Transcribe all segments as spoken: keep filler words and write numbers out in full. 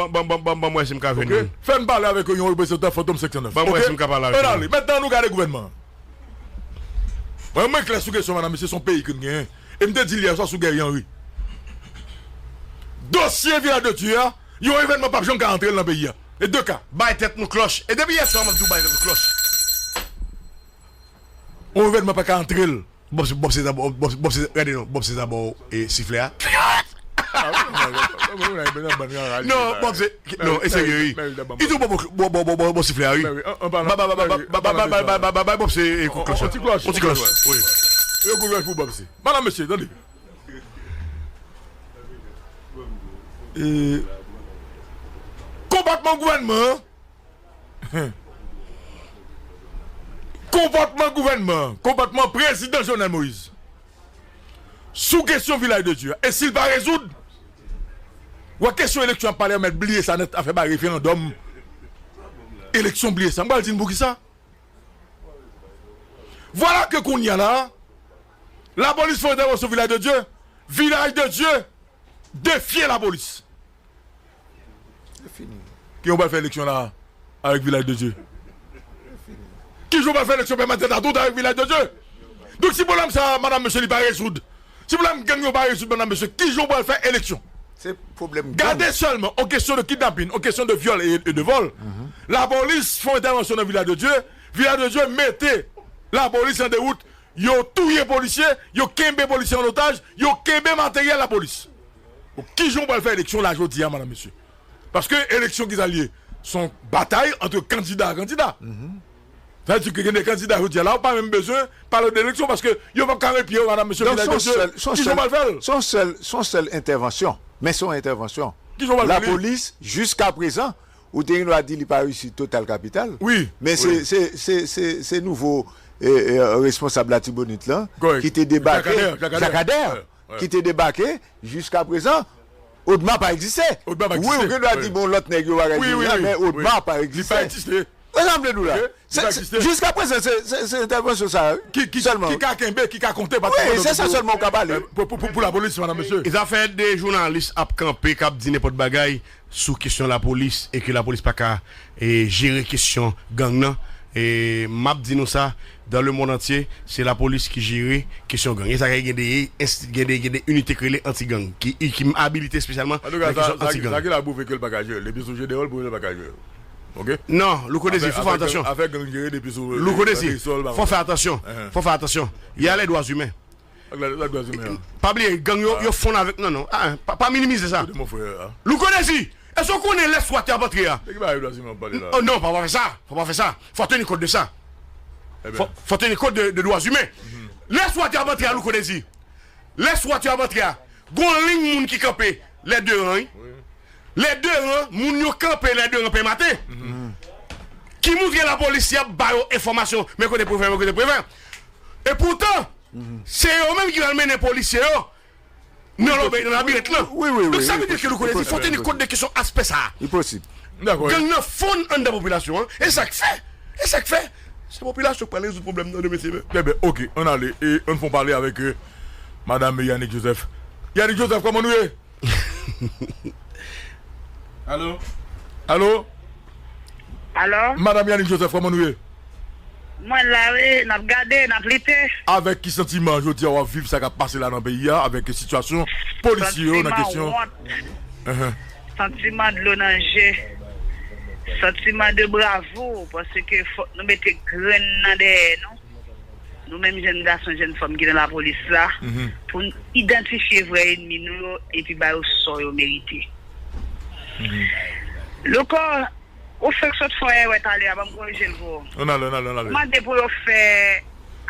Ban, ban, ban, ban, ban m wè si m ka jwenn youn. Fè n pale avèk yon reprezantan Fantom senk san nèf. Ban m wè si m ka pale avèk youn. Ann ale, mentnan nou gade gouvènman an. Mwen, mwen klè sou kesyon, madanm, mesye, se yon peyi ke n genyen. E m te di l yè swa sou Guerrier Henry. Dosye Vilaj de Dye a, yon evènman p ap janm ka antre l nan peyi a. E de ka. Bay tèt nou klòch. E depi yè swa, m ap di w bay tèt nou klòch. Yon evènman pa ka antre l. Bob, Bob se, Bob, Bob se, gade non, Bob se zabò e siflè a. Non, Bob se, non, e serye, wi. Li tou Bob, Bob, Bob, Bob, Bob, Bob siflè a, wi. Bay, bay, bay, bay, bay, bay, bay, bay, Bob se, e, kout klòch. On ti klòch. On ti klòch, wi. Yo kout klòch pou Bob se. Madanm, mesye, tande. E, konpòtman gouvènman an, konpòtman gouvènman an, konpòtman prezidan Jovenel Moïse sou kesyon Vilaj de Dye a. E si l pa rezoud, wè kesyon eleksyon ap pale, mèt bliye sa nèt, afè bay referandòm, eleksyon bliye sa. M pral di n poukisa. Vwala ke kounye a la, lapolis fè entèvansyon Vilaj de Dye, Vilaj de Dye defye lapolis. Se fini. Kijan w pral fè eleksyon la avèk Vilaj de Dye? Se fini. Kijan w pral fè eleksyon pèmatant la tout avèk Vilaj de Dye? Donk si pwoblèm sa, madanm, mesye, li pa rezoud, si pwoblèm gang yo pa rezoud, madanm, mesye, kijan w pral fè eleksyon? Se pwoblèm gang. Gade sèlman, an kesyon de kidnapin, an kesyon de vyòl e, e de vòl, lapolis fè yon entèvansyon nan Vilaj de Dye, Vilaj de Dye mete lapolis an dewout, yo touye polisye, yo kenbe polisye an otaj, yo kenbe materyèl lapolis. Bon, kijan w pral fè eleksyon la jodi a, madanm, mesye? Paske eleksyon ki sa l ye? Se yon batay ant kandida a kandida. Sa vle di ke gen de kandida jodi a la, ou pa menm bezwen pale de eleksyon paske yo p ap ka repye yo, madanm, mesye. Donk, Vilaj de Dye, kijan w pral fè l? Se yon sèl, se yon sèl entèvansyon. Men se yon entèvansyon. Kijan w pral fè l? Lapolis, jiska prezan, ou te gen dwa di li pa reyisi total kapital. Wi. Men se, se, se, se, se nouvo, e, e, responsab Latibonit lan ki te debake, Jakadè, Jakadè, ki te debake, jiska prezan, Odma pa egziste. Odma pa egziste. Wi, ou gen dwa di, bon, lòt nèg yo bagay, men Odma pa egziste. Li pa egziste. Sa m vle di w la. Jiska prezan, se, se, se entèvansyon sa a, wi. Ki, ki, sèlman, ki ka kenbe, ki ka konte, pa t konte. Wi, se sa sèlman ou ka pale. Pou, pou, pou, pou lapolis, madanm, mesye. E zafè de jounalis ap kanpe, k ap di nenpòt bagay sou kesyon lapolis, e ke lapolis pa ka, e, jere kesyon gang nan. E m ap di nou sa, dans le monde entier, se lapolis ki jere kesyon gang. E sa k gen de, gen de, gen de inite k rele anti-gang, ki, ki abilite espesyalman nan kesyon anti-gang. Sa ki la pwouve ke l pa ka jere l. Depi sou Gedeon, l pwouve l pa ka jere l. Ok? Non, Louko Dezi, fò fè atansyon. Afè gang jere depi sou Louko Dezi, fò fè atansyon. Fò fè atansyon. Y a les droits humains. Pa bliye, gang yo, yo fonn avèk, non, non. Ah, pa, pa minimize sa. Louko Dezi, èske w konnen lè swat yo ap antre a? De ki bagay dwa imen w ap pale la? Oh, non, pa, pa fè sa. Fò pa fè sa. Fò teni kont de sa. Fò, fò teni kont de, de droits humains. Lè swat yo ap antre a, Louko Dezi. Lè swat yo ap antre a, gon liy moun ki kanpe lè de ran, wi. Lè de ran, moun yo kanpe lè de ran pèmaten. Ki montre lapolis y ap ba yo enfòmasyon, men kote Prevè, men kote Prevè. Epoutan, se yo menm ki pral mennen polisye yo nan lòbèy, nan labirent lan. Wi, wi, wi. Donk, sa vle di ke Louko Dezi, fò teni kont de kesyon aspè sa a. Li posib. Gang nan fonn anndan popilasyon an. E sa k fè, e sa k fè, se popilasyon k pral rezoud pwoblèm nan demen, se vre. Trè byen, ok, ann ale. E ann fè yon pale avèk, euh, Madanm Yanick Joseph. Yanick Joseph, kòman nou ye? Alo? Alo? Alo? Madanm Yanick Joseph, kòman nou ye? Mwen la, wi, n ap gade, n ap lite. Avèk ki santiman jodi a w ap viv sa k ap pase la nan peyi a, avèk sitiyasyon polisye yo nan kesyon? Santiman wont. Santiman dlo nan je. Santiman de bravo, paske fòk nou mete grenn nan dèyè nou. Nou menm jèn gason, jèn fanm ki nan lapolis la, pou n idantifye vrè ènmi nou yo epi ba yo sò yo merite. Louko, ou fèk sot fè yon erè talè a, ban m korije l pou ou. Ann ale, ann ale, ann ale. Ou mande pou yo fè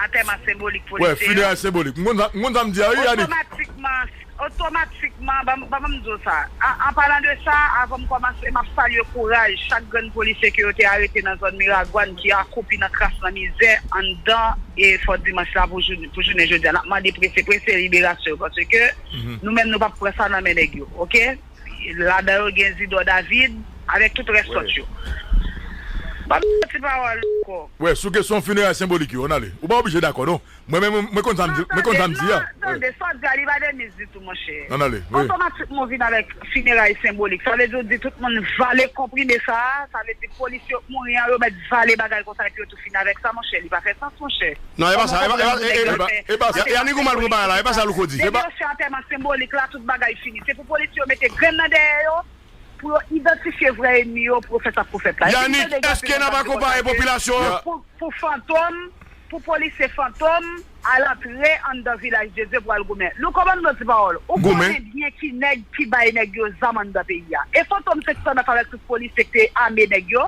antèman senbolik polisye yo. Wè, fineray senbolik. M konn sa, m konn sa m di a, wi, Yanick. Otomatikman, otomatikman, ban m, ban m di w sa. An, an palan de sa, avan m kòmanse, m ap salye kouraj chak grenn polisye ke yo te arete nan zòn Miragwàn ki akwoupi nan kras, nan mizè, anndan e Fò Dimanch la pou jou-, pou jounen jodi a. N ap mande prese, prese liberasyon yo, paske nou menm nou p ap pran sa nan men nèg yo, oke? Ladan yo gen Zidor David, avèk tout rès lòt yo. Ban m yon ti pawòl, Wè, sou kesyon fineray senbolik yo, ann ale. Ou pa oblije dakò, non. Mwen menm, mwen konn sa m di, mwen konn sa m di a. Tande, sa w di a, li pa de miz ditou, monchè. Ann ale, wi. Otomatikman, w vin avèk fineray senbolik. Sa vle di, w di tout moun vale konprime sa a, sa vle di polis yo k mouri an, yo mèt vale bagay konsa, epi yo tou fin avèk sa, monchè. Li pa fè sans, monchè. Non, e pa sa, e pa, e pa, e, e, e pa, Yanik ou mal pran bagay la, e pa sa Louko di. Depi yo fè antèman senbolik la, tout bagay fini. Se pou polis yo mete grenn nan dèyè yo, pou yo idantifye vrè ènmi yo, pou yo fè sa k pou fèt la. Yanik, èske n ap akonpaye popilasyon an? Pou, pou Fantom, pou polisye Fantom al antre anndan Vilaj de Dye pou al goumen. Louko, ban m di pawòl. Ou konnen byen ki nèg ki bay nèg yo zam anndan peyi a. E Fantom senk san nèf avèk tout polisye ki te ame nèg yo.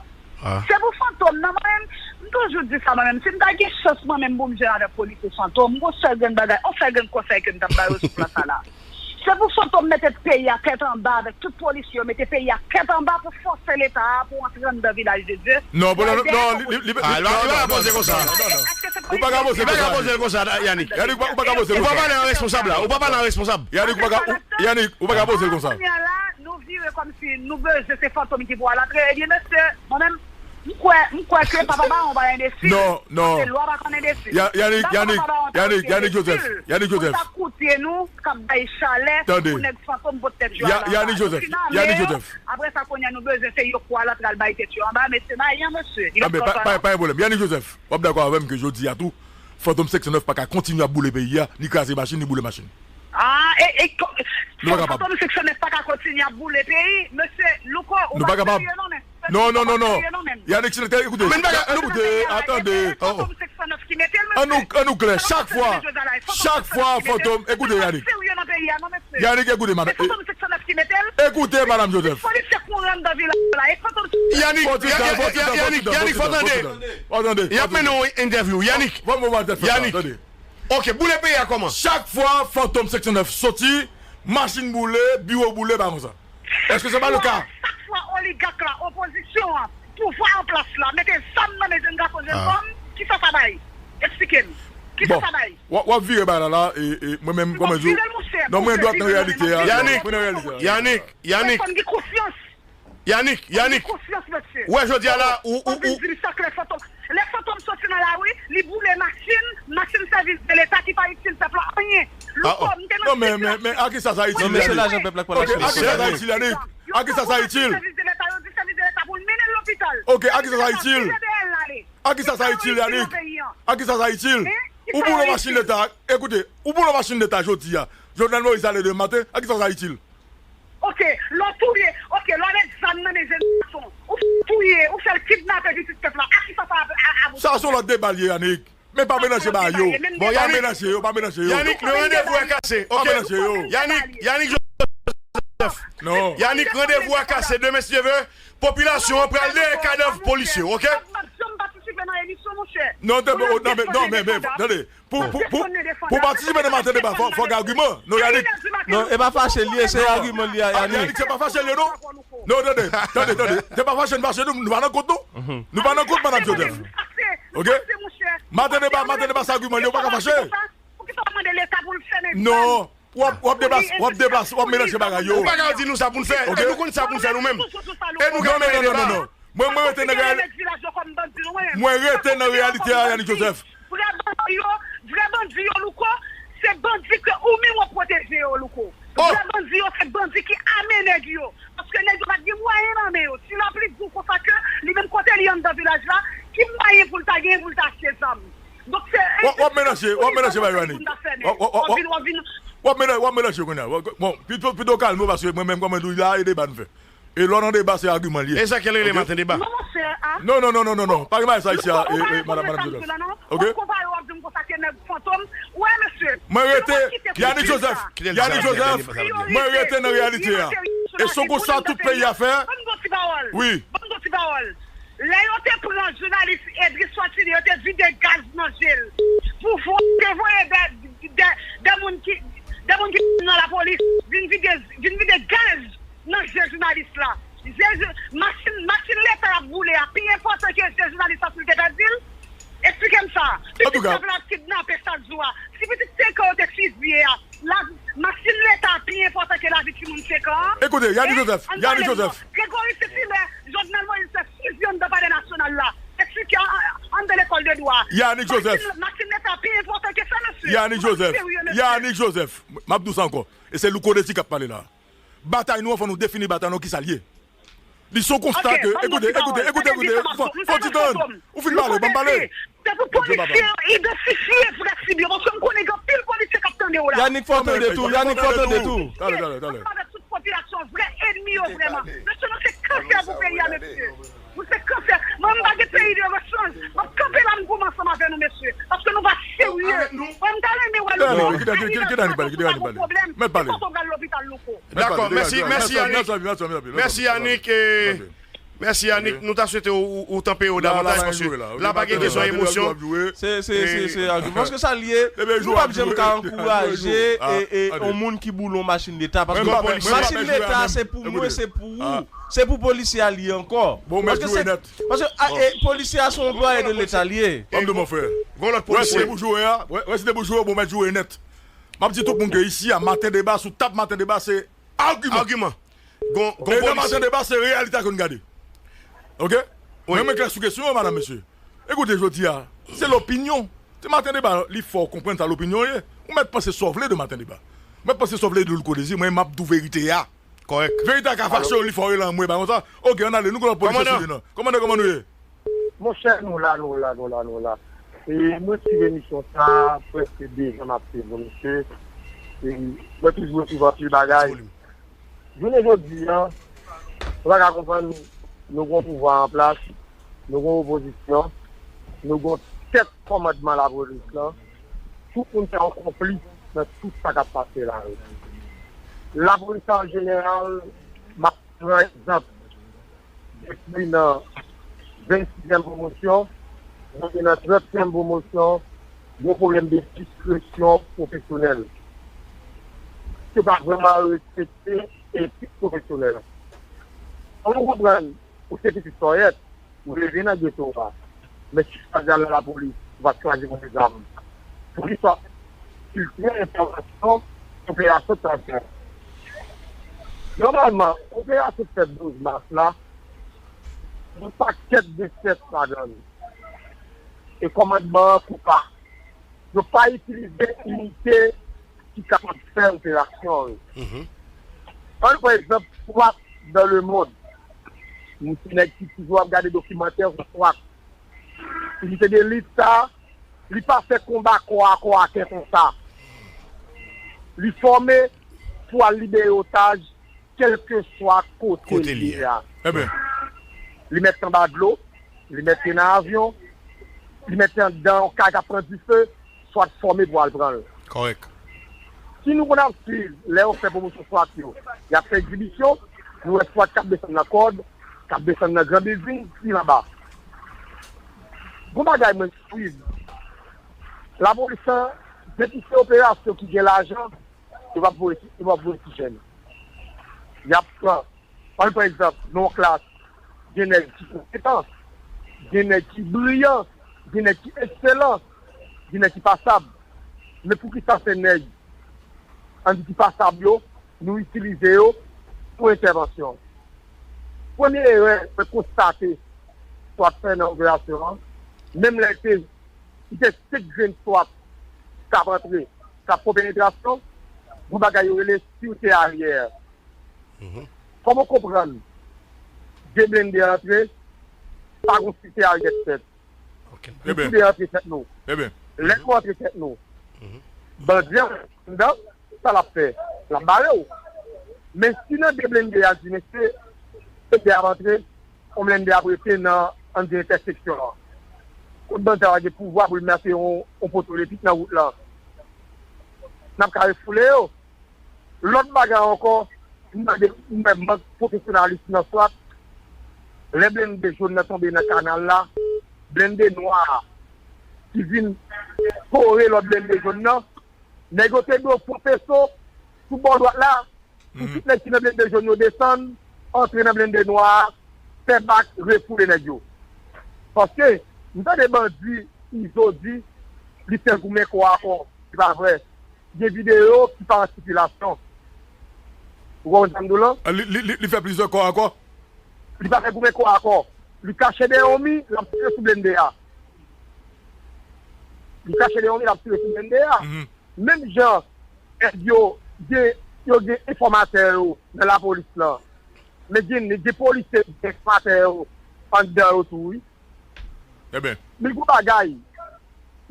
Se pou Fantom nan, mwen menm, m toujou di sa, mwen menm. Si m ta gen chans, mwen menm, pou m jwenn avèk polisye Fantom, m gon sèl grenn bagay, on sèl grenn konsèy ke m t ap ba yo sou plas sa la. Se pou Fantom mete peyi a tèt anba avèk tout polisye yo, mete peyi a tèt anba pou fòse Leta a pou antre anndan Vilaj de Dye. Non, pou al non, dèyè non, li, li, li, ah, li pa, non, li pa ka poze konsa. Ou pa ka poze konsa. Li pa ka poze konsa, Yanik. Yanik, ou pa, ou pa ka poze konsa. Ou pa pale an responsab la. Ou pa pale an responsab. Yanik, ou pa ka, ou, Yanik, ou pa ka poze konsa. Kounye a la, nou vire kòmsi nou bezwen se Fantom ki pou al antre. Ebyen, mesye, mwen menm, m kwè, m kwè ke Papa Bawon pa enbesil. Non, non. Paske lwa pa konn enbesil. Ya-, Yanik, Yanik, Yanik, Yanik Joseph. Yanik Joseph. Pou ta koute nou, k ap bay chalè pou nèg Fantom pot tèt yo anba. Yanik Joseph. Yanik Joseph. Apre sa, kounye a, nou bezwen se yo pou al antre al bay tèt yo anba, mesye, mayi an, mesye. Li pa pa enpòtan. Pa gen pwoblèm. Yanik Joseph, w ap dakò avè m ke jodi a tou, Fantom senk san nèf pa ka kontinye ap boule peyi a, ni kraze machin, ni boule machin. Ah, e, e, nou pa kapab. Fantom senk san nèf pa ka kontinye ap boule peyi, mesye Louko, ou pa serye non, men. Non, non, non, non. Yanik, si nou te, ekoute, ekoute, atande. Fantom senk san nèf ki mete l, mesye. An nou, an nou klè, chak fwa, chak fwa Fantom, ekoute, Yanik. Yanik, ekoute, madanm. Fantom senk san nèf ki mete l. Ekoute, madanm Joseph. Polisye kouri anndan vilaj la, e Fantom. Yanik, Yanik, Yanik, fò tande. Fò tande. Y ap mennen yon entèvyou, Yanik. Yanik. Ok, boule peyi a kòman? Chak fwa Fantom senk san nèf soti, machin boule, biwo boule, pa konsa. Èske se pa le ka? Chak fwa oligak la, opozisyon an, pouvwa an plas la, mete zam nan men jenn gason, jenn fanm, kisa sa bay? Eksplike m. Kisa sa bay? W ap, w ap vire bagay la la, e, e, mwen menm, kòman di w? Non, mwen dwat nan reyalite a. Yanik, Yanik, Yanik. Pèsonn gen konsyans. Yanik, Yanik. Konsyans, mesye. Wè, jodi a la, ou, ou, ou. Di m sa klè, Fantom. Lè Fantom soti nan lari, li boule machin, machin sèvis de Leta ki pa itil pèp la anyen. Louko, m te nan non, men, men, men, a kisa sa itil, Yanik? Non, men se lajan pèp la k pral achte. Ok, a kisa sa itil, Yanik? A kisa sa itil? Sèvis de Leta, yo di sèvis de Leta pou l mennen l lopital. Ok, a kisa sa itil? A kisa sa itil, Yanik? A kisa sa itil? Ou boule machin Leta, ekoute, ou boule machin Leta jodi a. Jovenel Moïse ale demen maten, a kisa sa itil? Ok, lè w touye, ok, lè w met zam nan men jenn gason, ou touye, ou fè l kidnape pitit pèp la, a kisa sa ap, ap, ap... Sa se yon lòt deba l ye, Yanik. Men pa melanje bagay yo. Bon, pa melanje yo, pa melanje yo. Yanik, le rendez-vous est cassé, ok? Pa melanje yo. Yanik, Yanik Joseph. Non. Yanik, rendez-vous est cassé, demen, si Dye vle, popilasyon an pral dèyè kadav polisye, ok? M p ap janm patisipe nan emisyon, monchè. Non, non, men, non, men, men, tande. Pou, pou, pou, pou patisipe nan maten deba, fò, fò gen agiman. Non, Yanik. Non, e pa fache l ye, se agiman l ye, Yanik. Yanik, se pa fache l ye, non. Non, tande, tande, tande. Se pa fache n fache, nou, nou pa nan kont, non. Nou pa nan kont, madanm Joseph. Ok? Maten deba, maten deba, se agiman l ye, ou pa ka fache. Non. W ap, w ap deplase, w ap deplase, w ap melanje bagay yo. Ou pa ka di nou sa pou n fè. E nou konn sa pou n fè nou menm. E nou ka mennen deba. Mwen, mwen rete nan reyal-, mwen rete nan reyalite a, Yanik Joseph. Vrè bandi yo, vrè bandi yo, Louko, se bandi ke ou menm w ap pwoteje yo, Louko. Vrè bandi yo, se bandi ki ame nèg yo. Paske nèg yo pa t gen mwayen nan men yo. Ti la pli gwo konsa ke li menm kote li anndan vilaj la, ki mwayen pou l ta genyen pou l ta achte zam? Donk se w ap, w ap melanje, w ap melanje bagay yo, Yanik. W ap, w ap, w ap, w ap vin, w ap vin. W ap melanje, w ap melanje kounye a. Bon, pito, pito kalme w, paske mwen menm, kòman di w la, e deba n fè. E lè w nan deba, se agiman l ye. E sa k rele maten deba? Non, monchè, a. Non, non, non, non, non, non. Pa gen bagay sa isi a, e, e, madanm, madanm Joseph. Ok? W ap konpare, w ap di m konsa ke nèg Fantom. Wè, mesye. Mwen rete, Yanik Joseph, Yanik Joseph, mwen rete nan reyalite a. E se konsa tout peyi a fè. Ban m di w ti pawòl. Wi. Ban m di w ti pawòl. Lè yo te pran jounalis Edris Fortuné, yo te vide gaz nan je l. Pouvwa te voye de, de, de moun ki, de moun ki nan lapolis vin vide, vin vide gaz nan je jounalis la. Je, je, machin, machin Leta y ap boule a pi enpòtan ke je jounalis la si l te pèdi l. Eksplike m sa. Pitit pèp la ap kidnape chak jou a. Si pitit senk an yo te fiziye a, la, machin Leta pi enpòtan ke lavi timoun senk an. Ekoute, Yanik Joseph, Yanik Joseph. Gregory Saint-Hilaire, Jovenel Moïse fè fizi anndan Palè Nasyonal la. Eksplike an, an, lekòl de dwa. Yannick Joseph. Machin, machin Leta pi enpòtan ke sa, mesye. Yannick Joseph. Serye, mesye. Yannick Joseph. M ap di w sa ankò. E se Louko Désir k ap pale la. Batay nou an, fò nou defini batay nou an, kisa l ye. Li se yon konsta ke, ekoute, ekoute, ekoute, ekoute, fò, fò ti tann. Ou fin pale, ban m pale. Se pou polisye yo idantifye vrè sib yo, paske m konnen gen anpil polisye k ap tande w la. Yannick, fò tande tou, Yannick, fò tande tou. Talè, talè, talè. Ansanm avèk tout popilasyon, vrè ènmi yo vrèman. Mesye, nou se kansè pou peyi a, mesye. Nou se kansè. Mwen, m pa gen peyi de rechanj. M ap kanpe la, m goumen ansanm avè nou, mesye. Paske nou pa serye. Mwen, m ta renmen wè nou. Kite Yannick pale, kite Yannick pale. Mèt pale. Mèt pale, degaj. Dakò, mèsi, mèsi, Yannick. Mèsi, Yannick. Mèsi, Yannick. Nou ta swete ou, ou, ou tanpe yo davantaj, paske la pa gen kesyon emosyon. Se, se, se, se agiman. Paske sa l ye, nou p ap janm ka ankouraje e, e, yon moun ki boule yon machin Leta. Paske machin Leta, se pou mwen, se pou ou. Se pou polisye a li ye ankò. Paske se, paske, a, e, polisye a se yon anplwaye de Leta li ye. Ban m di w, mon frè. Gon lòt polisye. Wè, si te pou joure a, wè, wè, si te pou joure, bon, mèt joure nèt. M ap di tout moun ke isi a, Maten Deba, sou tab Maten Deba, se agiman. Agiman. Gon, gon polisye. E nan Maten Deba, se reyalite a ke n gade. Oke? Mwen, mwen klè sou kesyon an, madanm, mesye. Ekoute, jodi a, se lopinyon. Se Maten Deba, li fè w konprann sa lopinyon ye. Ou mèt panse sa w vle de Maten Deba. Ou mèt panse sa w vle de Louko Désir, mwen, m ap di w verite a. Kòrèk. Verite a ka fache w, li fè w rele anmwe, pa konsa? Oke, ann ale, nou gen lòt polisye sou li, non. Kòmandan, kòman nou ye? Monchè, nou la, nou la, nou la, nou la. E mwen swiv emisyon sa a, prèske de zan m ap swiv nou, mesye. E mwen toujou swiv anpil bagay. Jounen jodi a, nou pa ka konprann, nou gen yon pouvwa an plas, nou gen yon opozisyon, nou gen yon tèt kòmandman lapolis lan. Tout moun se yon konplis nan tout sa k ap pase la yo. Lapolis an jeneral, m ap pran egzanp. Depi nan vennsizyèm pwomosyon, rive nan trantyèm pwomosyon, gen pwoblèm de diskresyon pwofesyonèl. Yo pa vrèman respekte etik pwofesyonèl. An nou konprann, ou se pitit Sòyèt, ou leve nan geto a. Men si w al nan lapolis, ou va chwazi pran zam. Polis ap filtre enfòmasyon operasyon k ap fèt. Nòmalman, operasyon k fèt douz mas la, yon pakèt defèt ladan l. E kòmandman an koupab. Yo pa itilize inite ki kapab fè operasyon yo. Ann pran egzanp, swat dans le monde. M se nèg ki toujou ap gade dokimantè sou swat. Inite delit sa, li pa fè konba kò a kò a kè konsa. Li fòme pou al libere otaj, kèlkeswa kote li ye a. Li mèt anba dlo, li mèt nan avyon, li mèt anndan yon kay k ap pran dife, swat fòme pou al pran l. Kòrèk. Si nou konn ap swiv, lè yo fè pwomosyon swat yo, y ap fè egzibisyon, nou wè swat k ap desann nan kòd, k ap desann nan gran bilding, pi anba. Gon bagay mwen swiv. Lapolis lan, depi se operasyon ki gen lajan, yo p ap voye ti, yo p ap voye ti jèn. Y ap pran, ann pran egzanp, nan yon klas, gen nèg ki konpetan, gen nèg ki briyan, gen nèg ki ekselan, gen nèg ki pasab. Men poukisa se nèg, ann di ki pasab yo, nou itilize yo pou entèvansyon? Premye erè mwen konstate swat fè nan operasyon an, menm lè te, li te senk grenn swat k ap antre, k ap fè penetrasyon, gon bagay yo rele sirte aryè. Kòman w konprann de blende antre, pa gon sirte aryè k fèt? Yon kou de antre tèt nou. Lè nou antre tèt nou, bandi an anndan, sa l ap fè? L ap bare w. Men si nan de blende a di, mesye, blende ap antre, yon blende ap rete nan, ann di, entèseksyon an. Kot bandi a gen pouvwa pou l mete yon, yon poto elektrik nan wout lan? N ap ka refoule yo. Lòt bagay ankò, m tande, m wè mank pwofesyonalis nan swat. Lè blende jòn nan tonbe nan kanal la, blende nwa a ki vin kore lòt blende jòn nan, nèg yo te dwe fè yon feso sou bò dwat la, pou tout nèg ki nan blende jòn yo desann, antre nan blende nwa a, fè bak, refoule nèg yo. Paske, m tande bandi Izo di, li fè goumen kò a kò. Se pa vre. Gen videyo ki pa an sikilasyon. Ou konprann sa m di w lan? Li, li, li, li fè plizyè kò a kò? Li pa fè goumen kò a kò. Li kache dèyè yon mi, l ap tire sou blende a. Li kache deyò, men l ap tire sou blende a. Menm jan nèg yo gen, yo gen enfòmatè yo nan lapolis lan, men gen, gen polisye ki gen enfòmatè yo anndan yo tou, wi. Ebyen. Men gon bagay,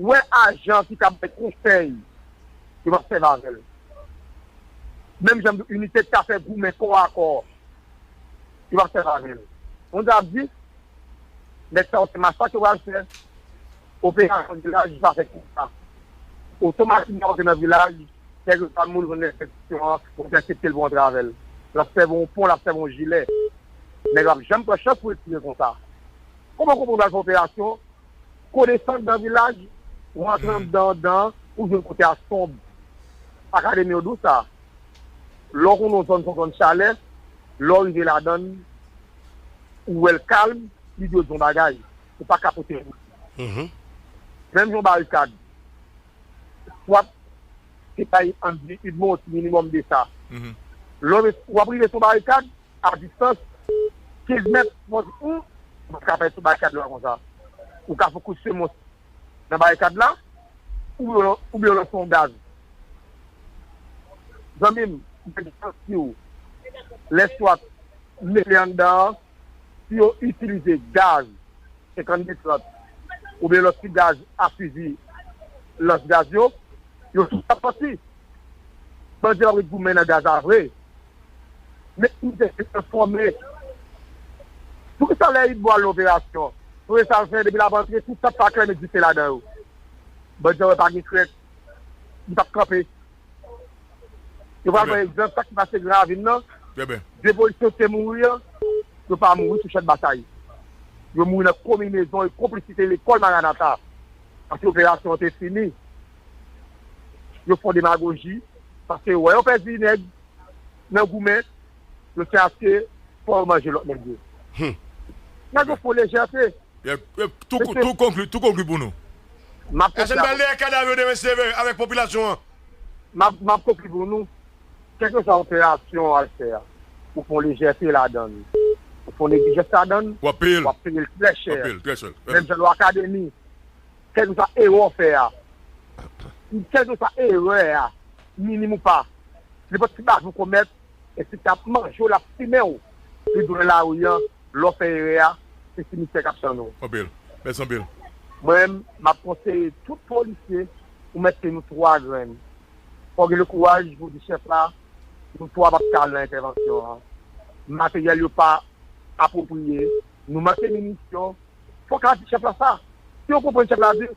wè ajan ki ka bay konsèy, yo p ap sèvi avè l. Menm jan inite ki ta fè goumen kò a kò, yo p ap sèvi avè l. Moun sa ap di, nèg sa yo se masak yo pral fè. Operasyon vilaj, li pa fè konsa. Otomatikman, w antre nan vilaj, kèlkeswa moun jwenn enfeksyon an, ou te aksepte l pou antre avè l. L ap sèvi yon pon, l ap sèvi yon jilè. Nèg la p janm pran chans pou retire konsa. Kòman w konprann w pral fè operasyon, konesans nan vilaj, ou antre anndan, anndan, ou jwenn kote a sonb. Akademi yo di w sa. Lè w konnen yon zòn se yon zòn chalè, lè w rive ladan l, ou wè l kalm, li dwe di w yon bagay. Ou pa ka pote. Menm jan yon barikad, swat se bay ann di yon mot minimòm de sa. Lè w ap rive sou barikad, a distans kenz mèt, mwen di, hmm, mwen pa ka fè sou barikad la konsa. Ou ka fè kout semons nan barikad la, oubyen, oubyen lanse yon gaz. Zanmi m, mwen di w, lè swat mete anndan an, si yo itilize gaz senkannde trant, oubyen lòt ti gaz a fizi, lans gaz yo, yo tout ap sòti. Bandi ap ret goumen nan gaz la vre. Men si misye se enfòme, poukisa lè Igbo al nan operasyon, premye sa l fè, depi l ap antre, tout sa pa klè, met dife ladan yo. Bandi an wè pa gen krèk, li p ap kanpe. Yo pral pran egzanp sa ki pase Gran Ravin nan. De polisye ki te mouri an, yo pa mouri sou chan batay. Yo mouri nan konbinezon e konplisite lekòl Maranatha. Paske operasyon an te fini. Yo fè demagoji. Paske yo wè yo pèdi nèg nan goumen, yo chèche fò yo manje lòt nèg yo. Nèg yo fè lejète. Tou konkli, tou konkli pou nou. Èske n pral dèyè kadav yo demen si Dye vle avèk popilasyon an? M ap, m ap konkli pou nou. Kèlkeswa operasyon w al fè a, ou fè yon lejète ladan l, ou fè yon neglijans ladan l, w ap peye l trè chè. Menm jan lè w akademi, kèlkeswa erè w fè a, kèlkeswa erè a, minim ou pa, nenpòt ti bagay ou komèt, ensekte ap manje w, l ap simen w. Li dwe lari an, lè w fè erè a, se simityè k ap tann ou. Anpil. Mèsi anpil. Mwen menm, m ap konseye tout polisye pou mete nou twa grenn. Fò w gen le kouraj pou di chèf la, nou twa p ap ka al nan entèvansyon an. Materyèl yo pa apwopriye, nou manke minisyon. Fò w ka di chèf la sa. Si yo konprann chèf la di,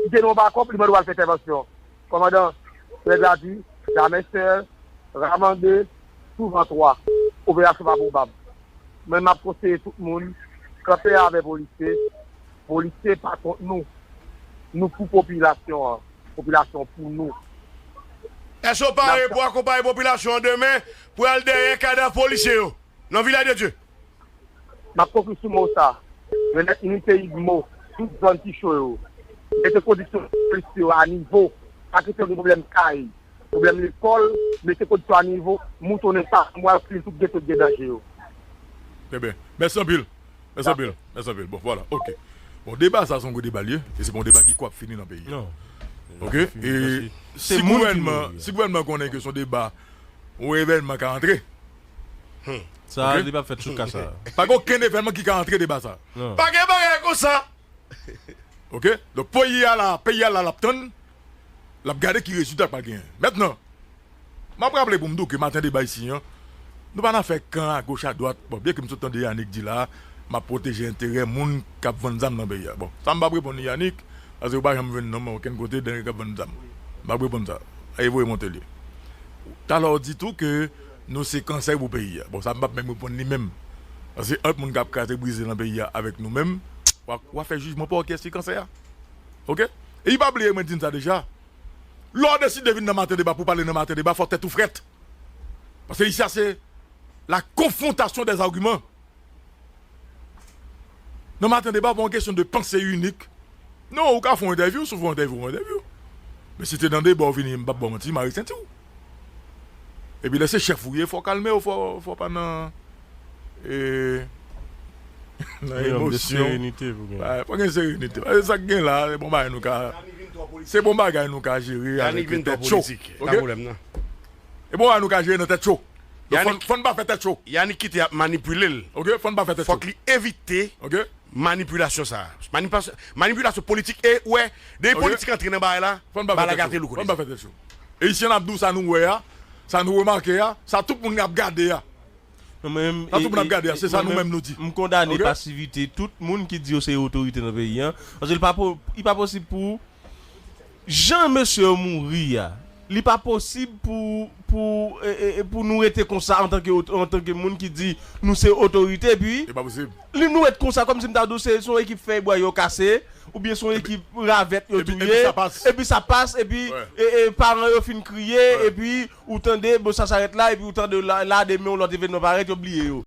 gen yon bakòp, li mande w al fè entèvansyon. Kòmandan, nèg la di, jamè sèl, ramande, souvan twa. Operasyon pa pwobab. Mwen, m ap konseye tout moun, kanpe avè polisye. Polisye pa kont nou. Nou pou popilasyon an. Popilasyon pou nou. Èske w pare pou akonpaye popilasyon an demen pou al dèyè kadav polisye yo nan Vilaj de Dye? M ap konkli sou mo sa. Renèt inite Igbo, tout zòn ki cho yo. Mete kondisyon polis yo a nivo. Pa kite yo gen pwoblèm kay, pwoblèm lekòl, mete kondisyon a nivo, moutonnen sa, mwen al klin tout geto k gen danje yo. Trè byen. Mèsi anpil. Mèsi anpil. Mèsi anpil. Bon, vwala. Oke. Bon, deba sa se yon gwo deba l ye. E se pa yon deba ki kwap fini nan peyi a. Oke? E si gouvènman, si gouvènman konnen ke se yon deba yon evènman ka antre. Sa, li p ap fèt sou ka sa. Pa gen okenn evènman ki ka antre deba sa. Pa gen bagay konsa. Oke? Donk, peyi a la, peyi a la, l ap tann, l ap gade ki rezilta k pral genyen. Mentnan, m ap raple pou m di w ke maten deba isi an, nou pa nan fè kan agoch adwat. Bon, byen ke m sot tande Yanick di la, m ap pwoteje enterè moun k ap vann zam nan peyi a. Bon, sa m p ap reponn Yanick, paske ou pa janm jwenn non m okenn kote de nèg k ap vann zam. M p ap reponn sa. E voye monte li. Talè w di tou ke nou se kansè pou peyi a. Bon, sa m p ap menm reponn li menm. Paske ant moun k ap kraze brize nan peyi a avèk nou menm, w a, w a fè jijman pa w kiyès ki kansè a. Oke? Epi pa bliye, mwen di n sa deja. Lè w deside vin nan Maten Deba pou pale nan Maten Deba, fò tèt ou frèt. Paske isi a se la confrontation des arguments. Nan Maten Deba, pa yon kesyon de panse inik. Non, ou ka fè yon entèvyou, si w fè yon entèvyou, w fè yon entèvyou. Men si te nan deba w vini, m p ap ba w manti, mare senti w. Epi lè se chèf ou ye, fò w kalme w, fò, fò w pa nan, e, nan emosyon. Minimòm de serenite pou gen. Fò gen serenite. Paske sa k gen la, bon bagay nou ka Se bon bagay nou ka jere avèk tèt cho. Oke? E bon bagay nou ka jere nan tèt cho. Donk, fòn, fòn pa fè tèt cho. Yannick kite ap manipile l. Oke? Fòn pa fè tèt cho. Fòk li evite, oke, manipilasyon sa. Manipilasyon, manipilasyon politik e, wè, de politik antre nan bagay la, bagay la gate lou kote. Fòn pa fè tèt cho. Ayisyen ap di w sa nou wè a, sa nou remake a, sa tout moun ap gade a. Sa tout moun ap gade a, se sa nou menm nou di. M kondane pasivite tout moun ki di yo se otorite nan peyi an. Paske li pa po-, li pa posib pou jan mesye yo mouri a, li pa posib pou, pou, e, e, e, pou nou rete konsa antanke, antanke moun ki di nou se otorite, epi li, nou ret konsa kòmsi m ta di w se, se yon ekip fèy bwa yo kase, oubyen se yon ekip ravèt yo touye, epi sa pas, epi, e, e, paran yo fin kriye, epi ou tande, bon, sa sa ret la, epi ou tande la, la demen yon lòt evènman parèt, yo bliye yo.